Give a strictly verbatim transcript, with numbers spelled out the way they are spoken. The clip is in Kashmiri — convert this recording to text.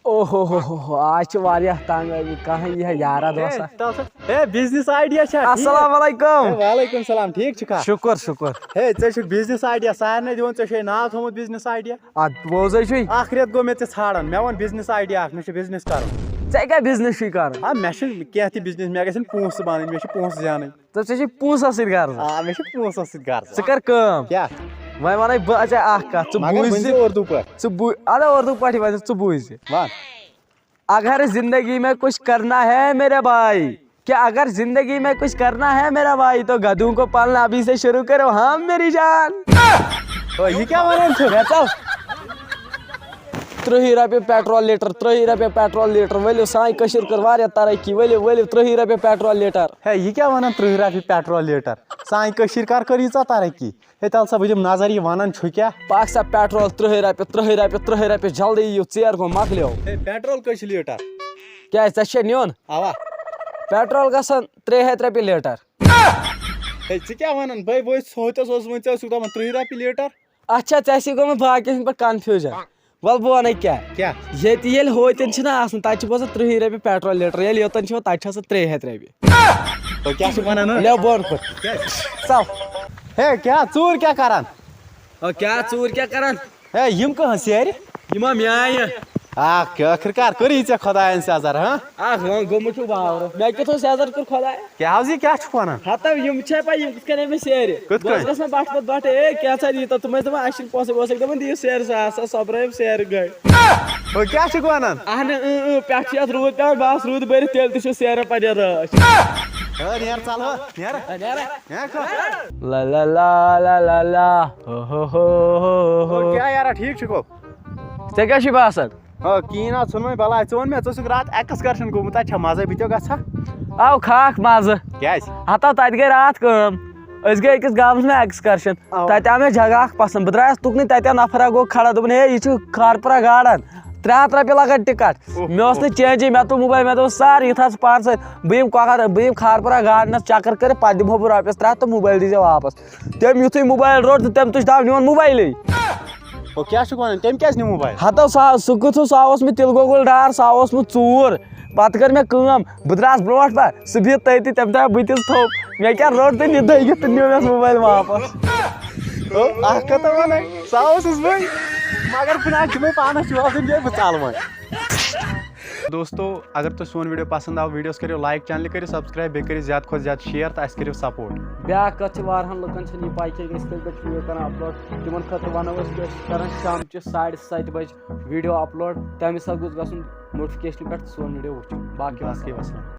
اوہ ہو ہو ہو ہو، آز چھِ واریاہ تنگ آمٕتۍ، کانٛہہ یی ہا یارا دوسا۔ ہے، بزنس آیڈیا چھا ٹھیٖک؟ السلام علیکم۔ ہے، وعلیکم السلام، ٹھیٖک چھُکھا؟ شُکر شُکر۔ ہے، ژےٚ چھُکھ بزنس آیڈیا سارنٕے دِوان، ژےٚ چھُے ناو تھوٚومُت بزنس آیڈیا۔ اتھ بوزے چھُے۔ اکھ رٮ۪تھ گوٚو مےٚ ژےٚ ژھانڈان، مےٚ ووٚن بزنس آیڈیا اکھ، مےٚ چھُ بزنس کرُن۔ ژےٚ کیٛاہ بزنس چھُے کرُن؟ آ، مےٚ چھُ کینٛہہ تہِ بزنس، مےٚ گژھن پونٛسہٕ بنٕنۍ، مےٚ چھِ پونٛسہٕ زینٕنۍ۔ ژےٚ ژےٚ چھُے پونٛسس سۭتۍ غرض۔ آ، مےٚ چھِ پونٛسس سۭتۍ غرض۔ ژٕ کر کٲم۔ کیٛاہ؟ وۄنۍ ونَے بہٕ ژےٚ اکھ کتھ، ژٕ مگر ؤنۍ بوٗزِ۔ زِ اردو پٲٹھۍ۔ ژٕ بوٗ ادا اردو پٲٹھۍ ونہِ ژٕ بوٗزِ۔ ون۔ اگر زندگی میں کچھ کرنا ہے میرے بھائی، کہ اگر زندگی میں کچھ کرنا ہے میرا بھائی، تو گدھوں کو پالنا ابھی سے شروع کرو، ہاں میری جان۔ او، یہِ کیٛاہ ونان چھُ؟ مےٚ ژاو۔ ترٕٛہٕے رۄپیہِ پیٹرول لیٹر، ترٕٛہٕے رۄپیہِ پیٹرول لیٹر، ؤلِو سانہِ کٔشیٖر کٔر واریاہ ترقی، ؤلِو ؤلِو ترٕٛہٕے رۄپیہِ پیٹرول لیٹر۔ ہے، یہِ کیٛاہ ونان ترٕٛہ رۄپیہِ پیٹرول لیٹر؟ سانہِ کٔشیٖر کر کٔر ییٖژاہ ترقی؟ ہے، تَلہٕ سا بہٕ دِمہٕ نظر، یہِ ونان چھُ کیٛاہ؟ پاک سا پیٹرول ترٕٛہٕے رۄپیہِ، ترٕٛہٕے رۄپیہِ، ترٕٛہٕے رۄپیہِ، جلدی یِیِو، ژیر گوٚو، مۄکلیو۔ ہے، پیٹرول کٔہۍ چھُ لیٹر؟ کیٛازِ ژےٚ چھےٚ نیُن؟ اوا۔ پیٹرول گژھان ترٛےٚ ہَتھ رۄپیہِ لیٹر۔ ہے، ژٕ کیٛاہ ونان؟ بٔے بہٕ ٲسۍ سونٛچس اوسُس وۄنۍ ژےٚ ٲسُکھ دپان ترٕٛہٕے رۄپیہِ لیٹر۔ اچھا، ژےٚ آسی گوٚمُت باقین ہٕنٛدۍ پٲٹھۍ کنفیوجن۔ ول بہٕ ونے کیٛاہ۔ کیٛاہ؟ ییٚتہِ ییٚلہِ ہوتٮ۪ن چھِنہ آسان، تتہِ چھِ باسان ترٕٛہٕے رۄپیہِ پیٹرول لیٹر، ییٚلہِ یوٚتن چھِ واتان، تتہِ چھِ آسان ترٛےٚ ہتھ رۄپیہِ۔ تو کیٛاہ چھُکھ ونان؟ لٮ۪و بۄن کُن۔ کیٛاہ؟ ژل۔ ہے، کیٛاہ ژوٗر کیٛاہ کران؟ او کیٛاہ ژوٗر کیٛاہ کران؟ ہے، یِم کٕہٕنٛز سیرِ؟ یِم ہا میانہِ۔ آ، ٲخٕر کار کٔرٕے ژےٚ خۄدایَن سیٚزر، ہاں؟ اکھ وۄنۍ گوٚمُت چھُ باورٕ۔ مےٚ کیُتھ اوس سیٚزر کوٚر خۄداے؟ کیٛاہ حظ، یہِ کیٛاہ چھُکھ ونان؟ ہتو یِم چھے پاے یِم کِتھ کٔنۍ أمِس سیرِ؟ کِتھ کٔنۍ؟ بہٕ اوسُس گژھان بٹھ پتہٕ بٹھ، اے کیٛاہ ژھا یوٗتاہ؟ تِم ٲسۍ دپان اسہِ چھِنہٕ پونٛسہٕ وونٛسہٕ، ٲسۍ دپان دِیِو سیرِ ساس ساس، سۄبرٲیِم سیرِ گٔے۔ ہو، کیٛاہ چھُکھ ونان؟ اہنہٕ اۭں اۭں، پٮ۪ٹھ چھُ یتھ روٗد پٮ۪وان، بس روٗد بٔرِتھ تیٚلہِ تہِ چھُ سیرِ پننہِ رٲچھ۔ ہو، نیر ژل ہو، نیر۔ نیرا۔ نیر کھو۔ لا لا لا لا لا لا، ہو ہو ہو ہو ہو۔ ہو، کیٛاہ یارا، ٹھیٖک چھُکھو؟ ژےٚ کیٛاہ چھُے باسان؟ آ، کِہیٖنۍ نہ، ژھُن وۄنۍ بلاے۔ ژٕ وَن مےٚ، ژٕ اوسُکھ راتھ excursion گوٚمُت، تَتہِ چھا مَزَے؟ بہٕ تہِ گژھٕ ہا۔ آو کھاکھ مَزٕ۔ کیٛازِ؟ ہتا تَتہِ گٔے راتھ کٲم۔ أسۍ گٔے أکِس گامَس منٛز excursion۔ آ۔ تَتہِ آو مےٚ جگہ اَکھ پَسنٛد۔ بہٕ درٛایَس تُکنُے، تَتہِ آو نفرا گوٚو کھڑا، دوٚپُن، "ہے، یہِ چھُ کھارپورہ garden، ترٛےٚ ہَتھ رۄپیہِ لَگان ٹِکٹ۔" اوہ، مےٚ اوس نہٕ چینجی، مےٚ تُل موبایل، مےٚ دوٚپ، "سَر، یِتھ حظ پانسٕے، بہٕ یِمہٕ کۄکَر، بہٕ یِمہٕ کھارپورہ gardenس چکر کٔرِتھ، پَتہٕ دِمہو بہٕ رۄپیَس ترٛےٚ ہَتھ تہٕ موبایل دیٖزیو واپَس۔" تٔمۍ یُتھُے موبایل روٚٹ تہٕ تٔمۍ تُج تھاو میون موبایلٕے۔ او، کیٛاہ چھُکھ وَنان؟ تٔمۍ کیٛازِ نیوٗ موبایل؟ ہتو سا سُہ کُس سُہ آوُس مےٚ تِلہٕ گۄگُل ڈار، سُہ آوُس مےٚ ژوٗر۔ پتہٕ کٔر مےٚ کٲم، بہٕ درٛاس برونٛٹھ پہ، سُہ بِہِتھ تٔتی، تٔمۍ ترٛاو بٕتھِس تھوٚپ۔ مےٚ کیٛاہ روٚٹ تہٕ نِدٲے گِتھ تہٕ نیوٗ مےٚ سُہ موبایل واپس۔ او، اکھ کتھ ونے، سُہ آوُس بٕے۔ مگر بہٕ نہ حظ چھُ مےٚ پانس جواب دیُن، یہِ بہٕ ژلہٕ وۄنۍ۔ دوستو، اگر تۄہہِ سون video پسند آو، videoس کٔرِو like، channelہِ کٔرِو subscribe، بیٚیہِ کٔرِو زیادٕ کھۄتہٕ زیادٕ share تہٕ اَسہِ کٔرِو support۔ بیٛاکھ کتھ چھِ، واریاہن لُکن چھنہٕ یہِ پاے کینٛہہ، أسۍ کِتھ پٲٹھۍ چھِ video کران upload۔ تِمن خٲطرٕ ونو أسۍ کہِ أسۍ چھِ کران شامچہِ ساڑِ ستہِ بجہِ video upload۔ تمہِ ساتہٕ گوٚژھ گژھُن notificationہِ پٮ۪ٹھ سون video وٕچھُن۔ باقٕے باقٕے وسلام۔